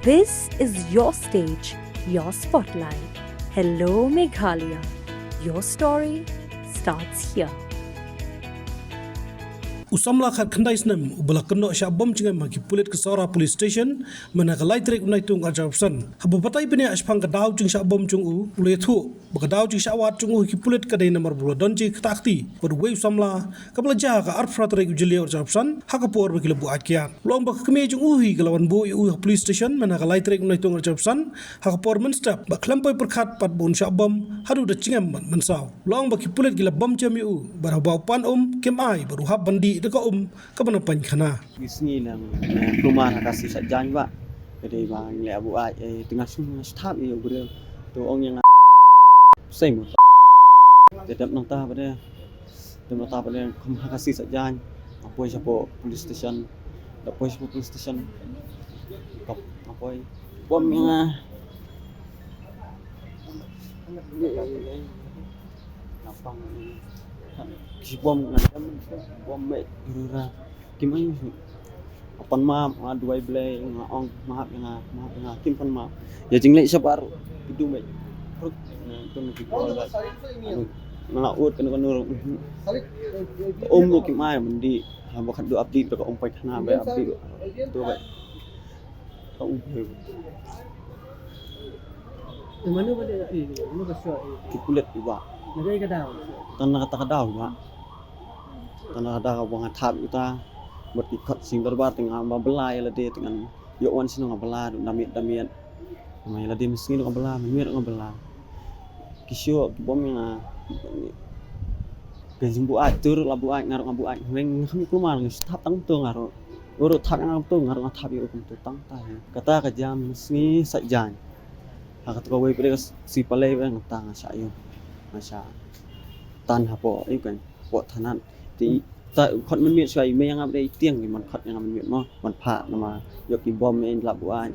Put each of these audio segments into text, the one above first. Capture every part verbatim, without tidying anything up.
This is your stage, your spotlight. Hello, Meghalaya. Your story starts here. U samla khatkhyndai snem uba la kynnoh shah bom jingem ha ki pulit ka Sohra Police Station mynha ka lai tarik u Naitung arhajar arphew san, haba batai bniah shaphang ka daw jingshah bom jong u, u la ïathuh ba ka daw jingshah wad jong u ha ki pulit ka dei namar ba u la don jingïakata kti bad uwei u samla, kaba la jia ha ka arphew phra tarik u Jylliew arhajar arphew san ha ka por ba ki la buaid kiad. U la ong ba ka kmie jong u hi ka la wan buh ïa u ha police station mynha ka lai tarik u Naitung arhajar arphew san ha ka por mynstep, bad khlem poi pyrkhat pat ba un shah bom haduh da jingem bad mynsaw. U la ong ba ki pulit ki la bom jem ïa u bad haba u pan um kim ai bad u hap ban dih da ka um kaba na paikhana. Ngi sngi nang, eh, kulmar ha ka Khasi Saitjaiñ ba. Ka dei ba ngi leh buaid, eh, te nga shu, nga shu thap ïa u briew. To ong ïa nga. Sei mo. Te dep nangta ba de. Dep nangta ba de kham ha ka Khasi Saitjaiñ. Nga poi shapoh police station. Dep poi shapoh police station. Kap, nga poi. Bom ïa nga. Nga pang. Ki bom nga dem, bom me rura. Kim ai. Nga pan map, nga duwai Blei, nga ong map ïa nga, map ïa nga, kim pan map. Ïa jingleh shabar, ki du me. Ruk, nga tun ki bom ba. Anu, nga la ut kano kano. Um ruk kim ai mandi. Haba khat du update ka um paikhana ba update. Tu ba. Ka um paikhana. Te mano ba dei ïa phi, mano ba shuwa ïa phi? Ki pulit ïa ba. Na kaei ka daw? Tang na kata ka daw ïa ba. Tang na ka daw ba nga thap ïa uta. Bad ki khot sing dorbar te nga ba bylla ïa lade te ngan ïoh wan shnong nga bylla, da miet da miet. Nga ïa lade mynsngi nga bylla, mynmiet nga bylla. Ki shuwa ki bom ïa nga. Ka jingbuaid, tu ruh la buaid, nga ruh nga buaid. Nga ruh nga kham ïoh kulmar, nga shu thap tang tu nga ruh. U ruh thap ïa nga kumtu, nga ruh nga thap ïa u kumtu tang ta hi. Kata ka jia mynsngi Saitjaiñ. Ha kata kawei pat ka Sngi Palei pat nga ta nga shah ïoh. Nga shah tan hapoh, ïoh kan, hapoh thanat. Te ta khot mynmiet shuwa i mei ïa nga pat i tieng i man khot ïa nga mynmiet mo. Man phah namar ïoh ki bom ïa i la buaid.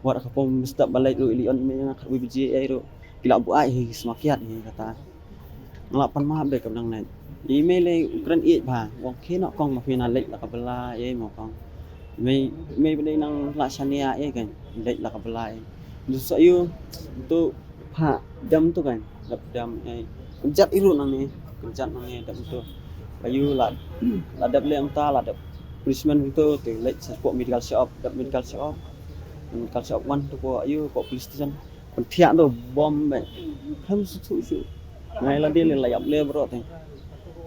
Wat ka pom mynstep ba leit ruh i la ïoh i mei ïa nga khatwei baje ei ruh. Ki la buaid hi, sma kiad hi kata. Nga la pan map de ka bnang leit. I mei lei u kren ïeit bha. Ong khie noh kong ma phi na leit la ka bylla ei mo kong. Mei, mei ba dei nang la shania ei kan. Leit la ka bylla ei. Du sa yu tu pha dam tu kan. Dap dam ei. Kynjat i ruh nangne. Kynjat nangne dap tu. Ba yu la, la dap leh ong ta la dap. Policeman tu te leit sa pok medical shop, dap medical shop. Medical shop wan tu pok yu pok police station. Pynthiah tu bom bad. Khlem shu shu shu. Nga ïa lade lei la ïap lei baroh te.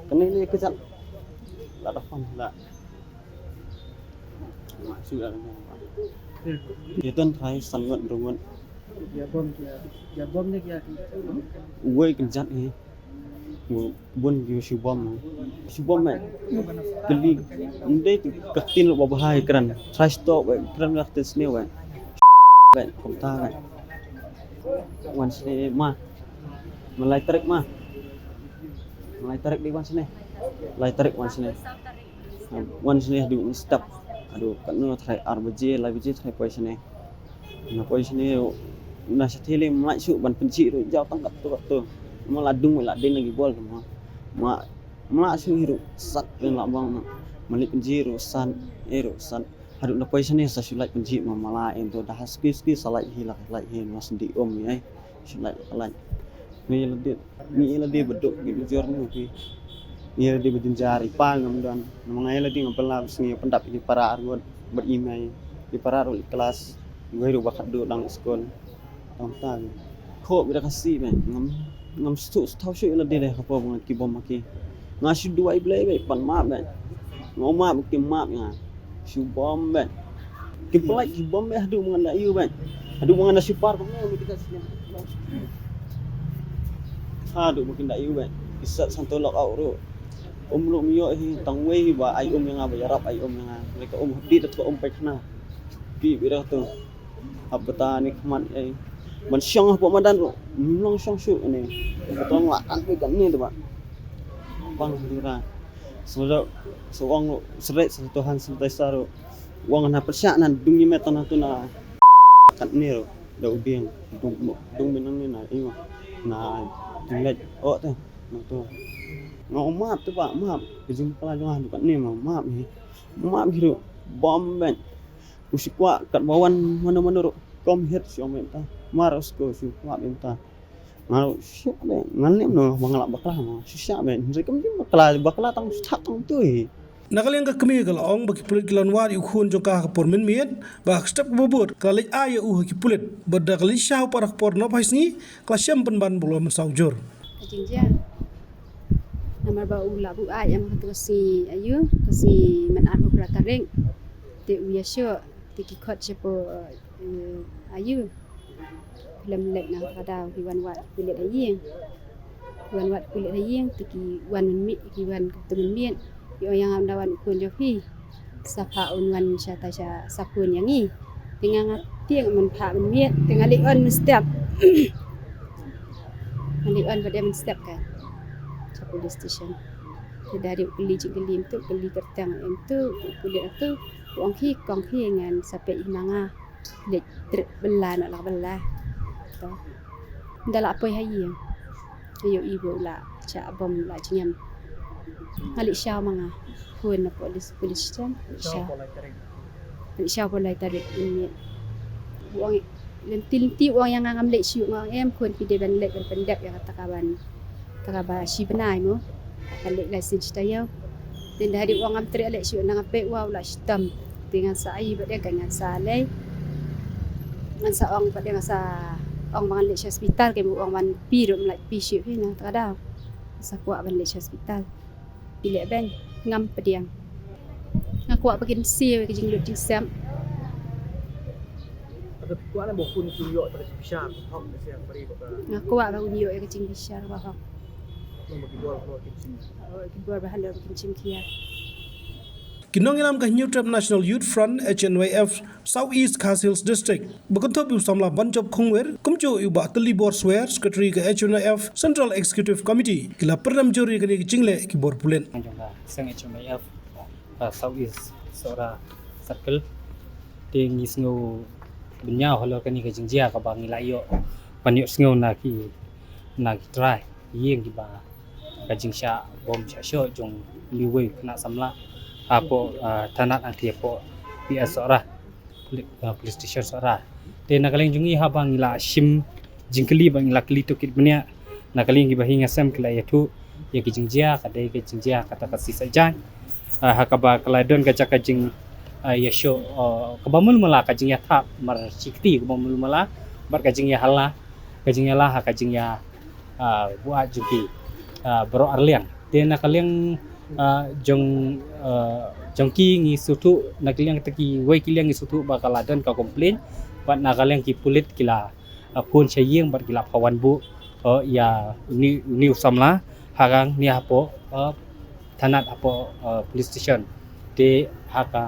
Kane lei kjat. La da pang la. Ma shu la. Ïa ton thrai san ngut, ru ngut. Ïa bom ïa, ïa bom ne ïa. Uwei kjat hi. Bun ki shu bom. Shu bom me. Kali. Ym dei ka ktien ruh ba bha ïa kren. Try stop we. Kren ka ktien sniew we. Be, kumta be. Wan sne ma. Malai tarik ma. Malai tarik dei wan sne. Lai tarik wan sne. Wan sne haduh mynstep. Haduh katno try ar baje, lai baje try poi sne. Nga poi sne ruh na shatei lei mlai shuh ban pynjih ruh jaw tang katto katto. Ma la dung la dei na ki bol ma. Ma, mlai shuh hi ruh sat lei la bang ma. Ma leit pynjih ruh sat, eh ruh sat. Haduh na poi sne sa shu lait pynjih ma, ma la em to da ha ski ski sa lait hi la lait hi ma sndi um ei. Shu lait la lait. Ngi la dei. Ngi ïa lade ba duk ngi jor ngi ki. Ngi ïa lade ba jynjar i pa ngam don. Namar nga ïa lade ngam pynlap sngi pyndap ki para arngut bad i mei. Ki para arngut klas. Ngi ruh ba khatduh dang skul. Tang tang. Khoh bida ka si be. Ngam, ngam stu stu shu ïa lade le hapoh ba ngi ki bom ma ki. Nga shu duwai Blei be pan map be. Nga map ki map nga. Shu bom be. Ki pynlait ki bom be haduh ma ngan da ïoh be. Haduh ma ngan da shu par kumne. Haduh ma kin da ïoh be. Ki sat santo lok au ruh. Um ruh um ïoh hi tang wei hi ba ai um ïa nga ba ïarap ai um ïa nga. Lei ka um hadit ka um paikhana. Ki bira tu. Hap kata ni khmat ei. Ban shong hapoh madan ruh. Mlong shong shu ni. Kata nga kan pe kan ni tu ba. Bang dura. Sngewdok, sngewdok, sret, sngewdok, Tuhan, sngewdok, sngewdok, sngewdok. Wang na pyrshah na dung ïa met na tu na. Kat ni ro, da u dieng, dung, dung benang ni na, ïa, na, tinglet, oh, tu, na tu. Nga map tu ba, map. Ka jingpyllait jong nga kat ni ma, map hi. Map hi ro, bom ben. U shu kwah kat ba wan mano mano ruh. Kom het shu mynta. Mar usko shu mynta. Nga shu be ngan nem no ba nga la bakla ma. Shu sha be. Hynrei kam jin bakla, bakla tang shu thak tang tu hi. Na ka liang ka kmie ka la ong ba ki pulit ki la wan wad ïa u khun jong ka ha ka por mynmiet, ba ha ka step kaba bud ka la leit ai ïa u ha ki pulit. Bad da ka leit shaw pat ha ka por nop hashni ka la shem pynban ba u la mynsaw jur. Ka jingjia. Namar ba u la buh ai em ha ka sngi ayu, ka sngi man arphew phra tarik. Te u ïa shoh, te ki khot shapoh, eh, ayu. Lem leit na ka daw ki wan wad pulit ha ïing. Ki wan wad pulit ha ïing te ki wan mynmiet, ki wan katto mynmiet. Ki ong ïa nga ym da wan u khun jong phi. Sa phah un wan sha ta sha sa phone ïa ngi. Te nga nga tieng mynphah mynmiet te nga leit on mynstep. Nga leit on pat mynstep ka sha police station. Te da dei u kylli jingkylli mynta, u kylli kyrteng mynta, u pulit mynta. U ong phi, kong phi ngan sa peit hi ma nga. Leit trip bela na la bela. To. Nda la poi ha ïing. Ayo ibu la cha bom la jingem. Nga leit shaw ma nga. Phone na police, police station. Leit shaw. Leit shaw poi lai tarik ini. Wang lenti lenti wang ïa nga ngam leit shu nga ong em khun phi dei ban leit ban pyndep ïa kata ka ban. Kata ka ba shi bnai mo. Kan leit lai sin shi taïew. Te nda hadien u ong ngam treh leit shuh na nga peit u la shitom. Te ngan sa ai bad ïa ka ngan sa leit. Ngan sa ong bad ïa ngan sa ong ba ngan leit sha hospital, ka u ong ban phi ruh ym lait phi shuh phi na kata ka daw. Sa kwah ban leit sha hospital. Phi leh beiñ ngam pdiang. Nga kwah ba kin siew ïa ka jinglut jingsem. Nga kwah ba un ïoh ïa ka jingbishar ba hok. Ki nongïalam ka Hynñiewtrep National Youth Front, H N Y F, South East Khasi Hills District ba kynthup ïa u samla Banjop Khongwer, kumjuh ïa u Bah Tylli Borswer, Secretary ka H N Y F Central Executive Committee, ki la pyndem jur ïa kane ka jingleh ki bor pulit. Jong ka seng H N Y F ka South East Sohra Circle. Te ngi sngew bniah halor kane ka jingjia kaba ngi la ïoh ban ïohsngew na ki, na ki trai ïing kiba ka jingshah bom shah shoh jong uwei u khynnah samla hapoh, ah, thanat hangtei hapoh P S Sohra, poli-, ah, police station Sohra. Te na ka liang jong ngi haba ngi la shim jingkylli ba ngi la kylli to kit bniah na ka liang kiba hi nga sem ki la ïathuh ïa ki jingjia ka dei ka jingjia kata ka sisai jaiñ. Ah, ha kaba ka la don ka jaka jing, ah, ïa shoh, ah, kaba mul mala ka jingïathap mar shi kti kaba mul mala bad ka jingïahala, ka jingïahala ha ka jingïa, ah, buaid jong ki, ah, baroh arliang. Te na ka liang, ah, jong, ah, jong ki ngi sngewthuh na ka liang kata kiwei ki liang ngi sngewthuh ba ka la don ka complain bad na ka liang ki pulit ki la, ah, phone sha ïing bad ki la phah wan buh, ah, ïa uni, uni u samla ha kane hapoh, ah, thanat hapoh, ah, police station. Te ha ka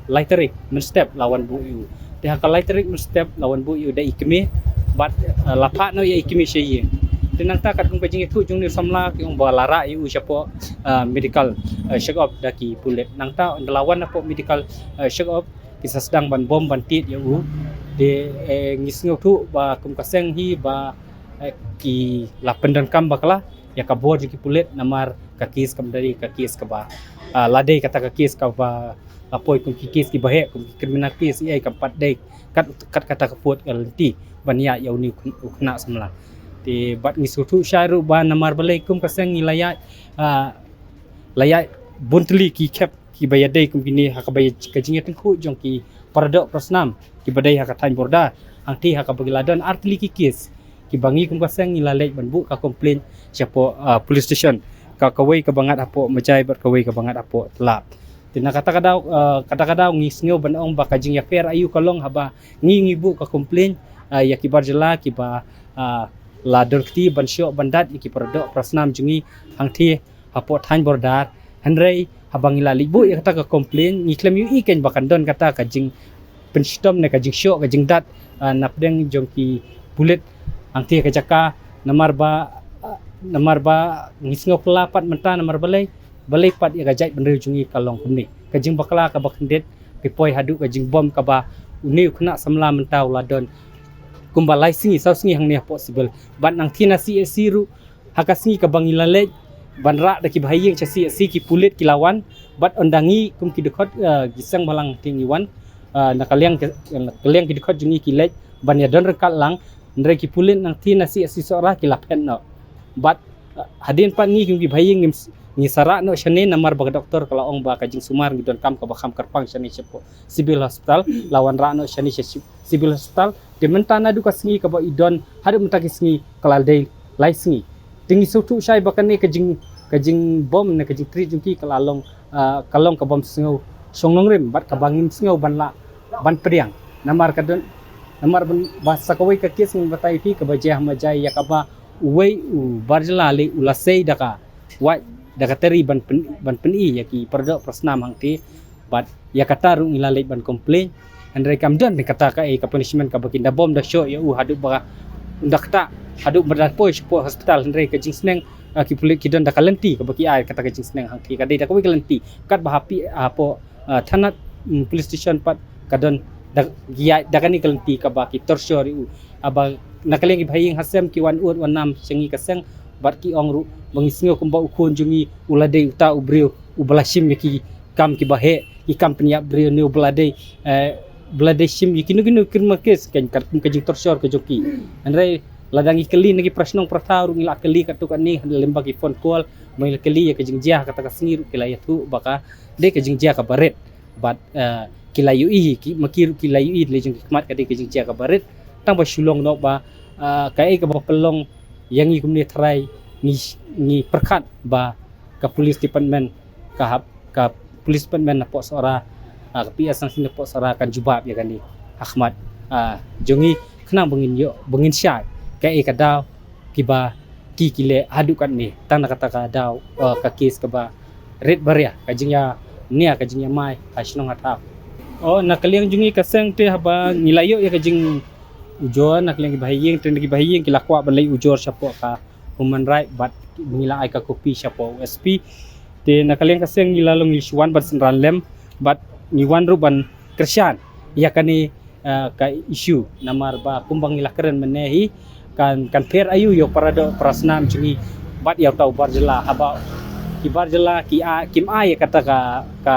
lai tarik mynstep la wan buh ïa u. Te ha ka lai tarik mynstep la wan buh ïa u da i kmie bad, ah, la phah noh ïa i kmie sha ïing. Te nangta katkum ka jingïathuh jong uni u samla ki ong ba la rah ïa u shapoh, ah, medical, ah, check up da ki pulit. Nangta ynda la wan hapoh medical, ah, check up ki sa sdang ban bom ban tied ïa u. Te, eh, ngi sngewthuh ba kum ka seng hi ba, eh, ki la pyndonkam bakla ïa ka bor jong ki pulit namar ka kes kam dei ka kes kaba, ah, la dei kata ka kes kaba la poi kum ki kes kiba heh kum ki criminal case ïa kam pat dei kat, kat kata ka pud ka lynti ban ïa ïa uni u khynnah samla. Te bad ngi sngewthuh shai ruh ba namar balei kum ka seng ngi la ïa, ah, la ïa bun tylli ki khep kiba ïadei kum kine ha kaba ïa ka jingïatyngkhuh jong ki paradoh parasnam kiba dei ha ka thaiñ Border. Hangtei ha kaba ki la don ar tylli ki kes kiba ngi kum ka seng ngi la leit ban buh ka complain shapoh, ah, police station. Ka kawei kaba ngat hapoh Majai bad kawei kaba ngat hapoh Tlap. Te na kata ka daw, ah, kata ka daw ngi sngew ban ong ba ka jingïapher aïu ka long haba ngi ngi buh ka complain, ah, ïa ki bar jylla kiba, ah, la don kti ban shoh ban dat ïa ki paradoh parasnam jong ngi hangtei hapoh thaiñ Border. Hynrei haba ngi la leit buh ïa kata ka complain ngi khlem ïohi kein ba kan don kata ka jingpynshitom ne ka jingshoh ka jingdat, ah, na pdeng jong ki pulit hangtei ka jaka namar ba, ah, namar ba ngi sngew phylla pat mynta namar balei, balei pat ïa ka jaitbynriew jong ngi ka long kumne. Ka jingbakla kaba khyndiat ki poi haduh ka jingbom kaba une u khynnah samla mynta u la don kumba lai sngi saw sngi hangne hapoh civil bad nangtei na C H C ruh ha ka sngi kaba ngi la leit ban rah da kiba ha ïing sha C H C ki pulit ki la wan bad ynda ngi kum ki dkhot, eh, ki seng bhalang te ngi wan Ah, na ka liang ki, na ka liang ki dkhot jong ngi ki leit ban ïa don ryngkat lang, hynrei ki pulit nangta na C H C Sohra ki la phet noh. Bad, ah, hadien pat ngi kum ki bahaïing ngim s-, ngi sa rah noh shane namar ba ka doktor ka la ong ba ka jingsumar ngi donkam kaba kham kyrpang shane shapoh Civil Hospital, la wanrah noh shane sha Ci-, Civil Hospital. Te mynta naduh ka sngi kaba i don haduh mynta ki sngi ka la dei lai sngi. Te ngi sngewthuh shai ba kane ka jing, ka jingbom ne ka jingtreat jong ki ka la long, ah, ka long ka bom sngew shong nongrim bad kaba ngim sngew ban lah ban pdiang. Namar ka don, namar ban, ba sa kawei ka kes ngan batai ïa phi kaba jia ha Majai ïa kaba uwei u bar jylla lei u la sei da ka wait da ka tari ban pyn-, ban pyni ïa ki paradoh parasnam hangta. Bad ïa kata ruh ngi la leit ban complain. Hynrei kam don kata kaei ka punishment kaba kin da bom da shoh ïa u haduh ba da kata haduh ba da poi shapoh hospital, hynrei ka jingsneng, ah, ki pulit ki don da ka lynti kaba ki ai kata ka jingsneng hangta ka dei da kawei ka lynti. Katba ha phi, ah, hapoh, ah, thanat, mm, police station pat ka don da, ki ai da kane ka lynti kaba ki torture ïa u. Haba na ka liang ki bahaïing hasem ki wan ud wan nam sha ngi ka seng bad ki ong ruh ba ngi sngew kumba u khun jong ngi u la dei uta u briew uba la shim ïa ki kam kiba heh, ki kam pynïap briew ne uba la dei, eh, ba la dei shim ïa kino kino ki ma kes, kan, ka, ka jingtorture ka jong ki. Hynrei lada ngi kylli na ki para shnong para thaw ruh ngi la kylli katto katne lyngba ki phone call, ba ngi la kylli ïa ka jingjia kata ka sngi ruh ki la ïathuh ba ka dei ka jingjia kaba rit. Bad, eh, ki la ïohi, ki, ma ki ruh ki la ïohi lei jong ki khmat ka dei ka jingjia kaba rit. Tang ba shu long noh ba, eh, kaei kaba pynlong ïa ngi kumne tharai ngi, ngi pyrkhat ba ka police department ka hap, ka police department napoh Sohra, ah, ka P S nangta napoh Sohra kan jubab ïa kane ha khmat, ah, jong ngi khnang ba ngin ïoh, ba ngin shai kaei ka daw kiba ki, ki leh haduh katne tang na kata ka daw, ah, ka kes kaba rit baria, ka jingïa nia, ka jingïa mai ha shnong ha thaw. Oh, na ka liang jong ngi ka seng te haba ngi la ïoh ïa ka jingujor na ka liang ki bahaïing, te na ki bahaïing ki la kwah ban leit ujor shapoh ka Human Right bad ngi la ai ka kopi shapoh u S P. Te na ka liang ka seng ngi la long ngi shu wan ban synran lem bad ngi wan ruh ban kyrshan ïa kane, eh, ka issue namar ba kumba ngi la kren mynne hi kan, kan pher aïu ïa u paradoh parasnam jong ngi bad ïa uta u bar jylla haba ki bar jylla ki a, kim ai kata ka, ka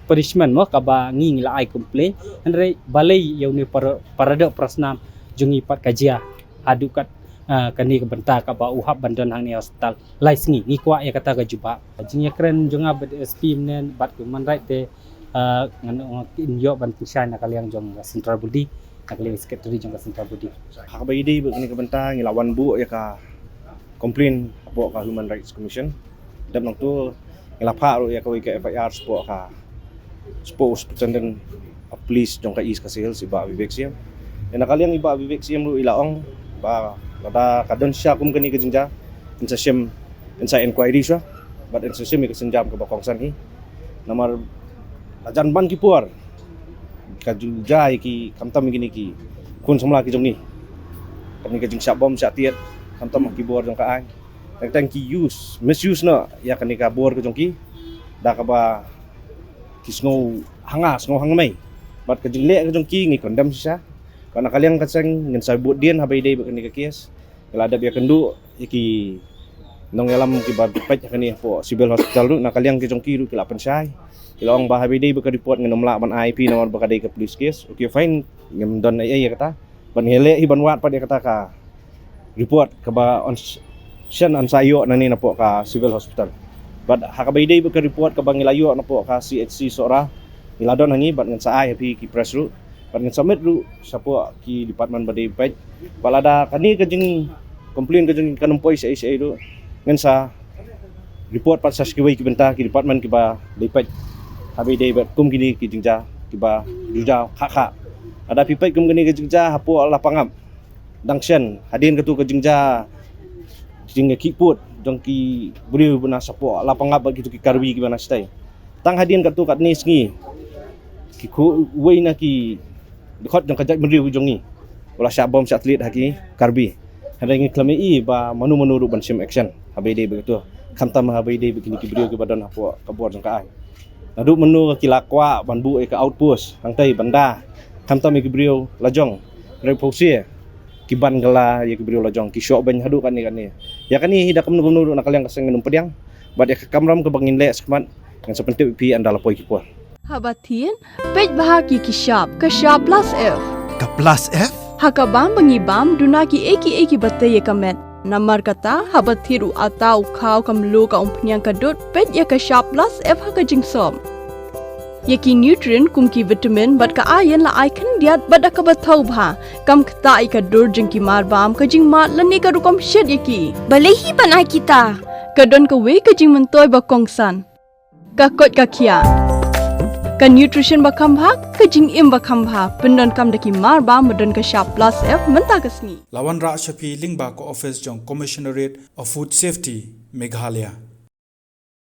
punishment mo kaba ngi, ngi la ai complain. Hynrei balei ïa une u para-, paradoh parasnam jong ngi pat ka jia haduh kat, ah, kane ka bynta kaba u hap ban don hangne hospital lai sngi, ngi kwah ïa kata ka jubab. Jingïakren jong nga bad S P mynne bad ka Human Right te, ah, ngan, ngan ïoh ban pynshai na ka liang jong ka central body, na ka liang secretary jong ka central body. Ha kaba ïadei bad kane ka bynta ngi la wan buh ïa ka complain hapoh ka Human Rights Commission. Dep nangtu ngi la phah ruh ïa kawei ka F I R shapoh ka, shapoh u Superintendent of Police jong ka East Khasi Hills i Bah Vivek Syiem. Ïa na ka liang i Bah Vivek Syiem ruh i la ong ba lada ka don shisha kum kane ka jingjia, yn sa shim, yn sa inquiry shuwa bad yn sa shim ïa ka sienjam kaba kongsan hi. Namar la jan ban ki por ka jingjia ïa ki khamtam ïa kine ki khun samla ki jong ngi. Kane ka jingshah bom shah tied khamtam ha ki bor jong ka aiñ. Teng teng ki use, misuse noh ïa kane ka bor ka jong ki da kaba ki sngew hanga, sngew hangmei. Bad ka jingleh ka jong ki ngi condemn shisha. Ka na ka liang ka seng ngin sa bud dien haba ïadei bad kane ka case. Ngi la dep ïakynduh ïa ki nongïalam kiba peit ha kane hapoh Civil Hospital ruh, na ka liang ki jong ki ruh ki la pynshai. Ki la ong ba haba ïadei bad ka report ngin ym lah ban ai phi namar ba ka dei ka police case. Okay, fine, ngim don ei ei ïa kata. Bad ngi leh hi ban wad pat ïa kata ka report kaba yn shen yn sa ïoh nangne napoh ka Civil Hospital. Bad ha kaba ïadei bad ka report kaba ngi la ïoh napoh ka C H C Sohra, ngi la don hangne bad ngin sa ai ha phi ki press ruh. Bad ngin submit ruh shapoh ki department ba dei peit. Bad lada kane ka jing complain ka jong ngi kan ym poi shaei shaei ruh, ngin sa report pat sha kiwei ki bynta ki department kiba dei peit. Haba ïadei bad kum kine ki jingjia kiba ju jaw khah khah. Lada phi peit kum kine ki jingjia hapoh Lapangap, dang shen hadien katu ka jingjia, jingïakhih pud jong ki briew ba na shapoh Lapangap bad kitu ki Karbi kiba na shatei. Tang hadien katu katne sngi ki khu-, uwei na ki dkhot jong ka jaitbynriew jong ngi u la shah bom shah tlied ha ki Karbi. Hynrei ngi khlem ïohi ba mano mano ruh ban shim action haba ïadei bad katu, khamtam haba ïadei bad kine ki briew kiba don hapoh ka bor jong ka aiñ. Naduh mynno ki la kwah ban buh ïa ka outpost hangtei ban da khamtam ïa ki briew lajong, hynrei phuh shisha ki ban kylla ïa ki briew lajong, ki shoh beiñ haduh katne katne. Ïa kane hi da kumno kumno ruh na ka liang ka seng ngin ym pdiang. Bad ïa ka kamram kaba ngin leh shakhmat ngin sa pyntip ïa phi ynda la poi ki por. Haba thied, peit bha ki ki shap, ka shap plus F. Ka plus F? Ha ka bam ba ngi bam, duna ki ei ki ei ki ba tei ïa ka met. Namar kata, haba thied u ata, u khaw, ka mluh, ka umphniang, ka dud, peit ïa ka shap plus F ha ka jingsop. Ïa ki nutrient kum ki vitamin bad ka iron la ai khyndiat bad da kaba thaw bha. Kam ktah ïa ka dur jong ki mar bam, ka jingmad lane ka rukom shet ïa ki. Balei hi ban ai kita? Ka don kawei ka jingmyntoi ba kongsan. Ka koit ka khiah. Ka nutrition ba kham bha, ka jingim ba kham bha. Pyndonkam da ki mar bam ba don ka shap plus F mynta ka sngi. La wanrah sha phi lyngba ka office jong Commissionerate of Food Safety, Meghalaya.